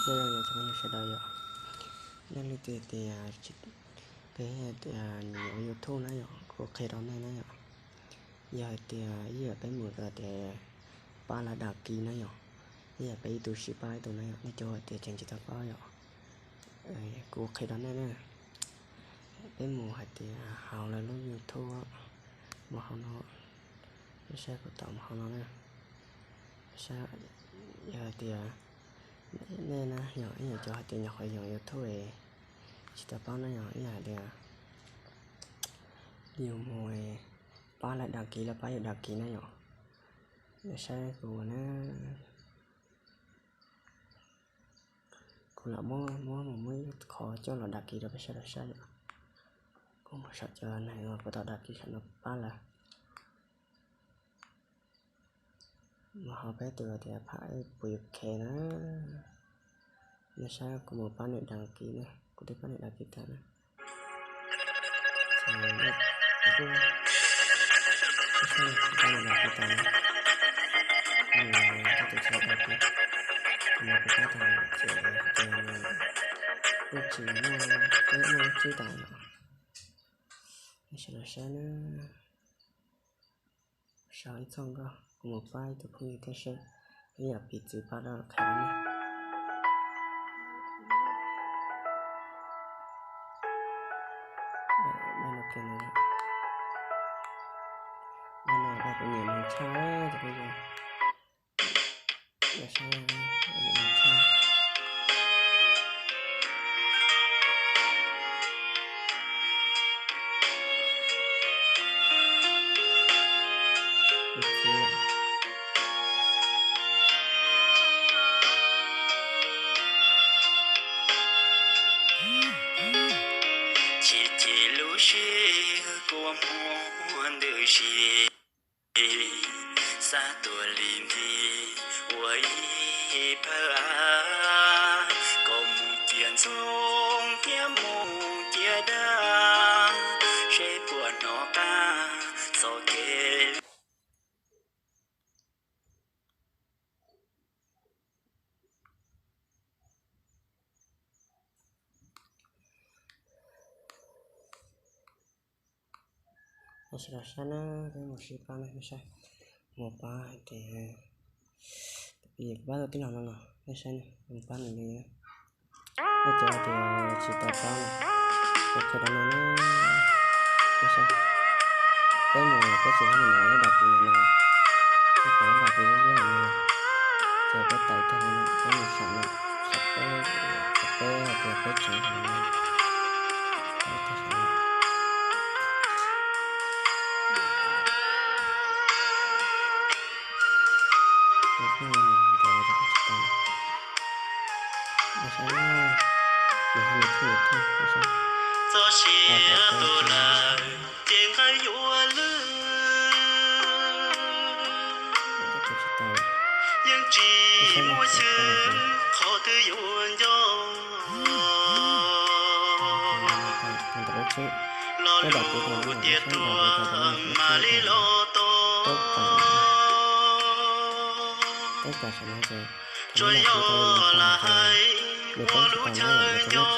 Nyob zoo cov phooj ywg sawv daws yom, nej leej twg tias peb tias nyiam ua YouTube na yom, kuv qhia rau nej na yom. Yog hais tias ib yam peb mus tias pab lawv đăng ký na yom, ib yam peb ib tug sib pab ib tug na yom, nej cov hais tias tseem tsis tau paub yom, kuv qhia rau nej na. Peb mus hais tias hauv lawv lub YouTube, mus hauv no, nej saib kuv tau mus hauv no na. Saib, yog hais tias nej na yog ib yam cov hais tias nyuam qhuav yoom YouTube es tsis tau paub na yom, ib yam hais tias yus mus pab lawv đăng ký los pab yus đăng ký na yom. Nej saib kuv na. Kuv lam muab muab mus muab ib qho coj los đăng ký rau peb sawv daws saib yom. Kuv mus saum cov neeg uas kuv tau đăng ký saum no pab lawv. Mus hauv peb tus tias pham puas yus khe na. Nej saib kuv mus pab nws đăng ký na, kuv twb pab nws đăng ký tag na. Pab nws đăng ký tag na. Nws tau tus tsis đăng ký, kuv mus kuv pab tag ces kuj tsis muaj, twb muaj lub tswb tag no. Nej sawv daws saib na. Sau ib txoj nkauj, kuv mus pab ib tug phooj ywg thiab seb ib yam piv txwv pab dab los qhia na. Dab no, dab no dab kuv nyiam nws tshaj cov phooj ywg. Ces ces lub sij hawm kua muag ntws si, xav tuaj li nti ua ib phawj av, kom mus cia ntxoov thiab mus cia dab, seb puas hnov qab txoj kev. Sawv daws saib na, peb mus sib pab na, saib mus pab hais tias pab tau tij laug no no, nej saib mus pab nws li. Nej cov hais tias tsis tau paub no, kuv qhia rau nej na, nej saib. Peb mus peb tsis muaj nws lub đăng ký no no, nej pom lub đăng ký liab liab no, ces peb tau tag no, peb mus saum no, saum peb, saum peb hais tias peb tseem no. Txoj sia tus lawm ces nqaij yuav lwj, yeej tsis muaj xyw qhov twg yuav nco. Lo lus tias tuag mam li los tau, tsuas yog lam hais ua lub chaw nyob.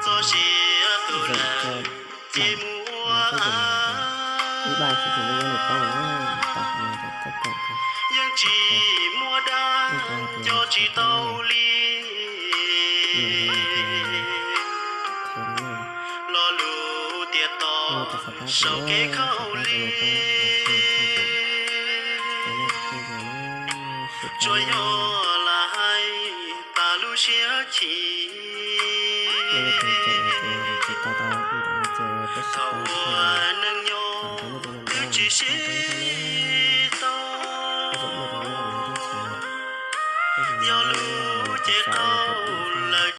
Txoj sia tus lawm ces mus ua, yeej tsis muaj dab nco tsis tau li. Lo lus tias tos saum kev khaub lig, tsuas yog lam hais tas lub siab chim.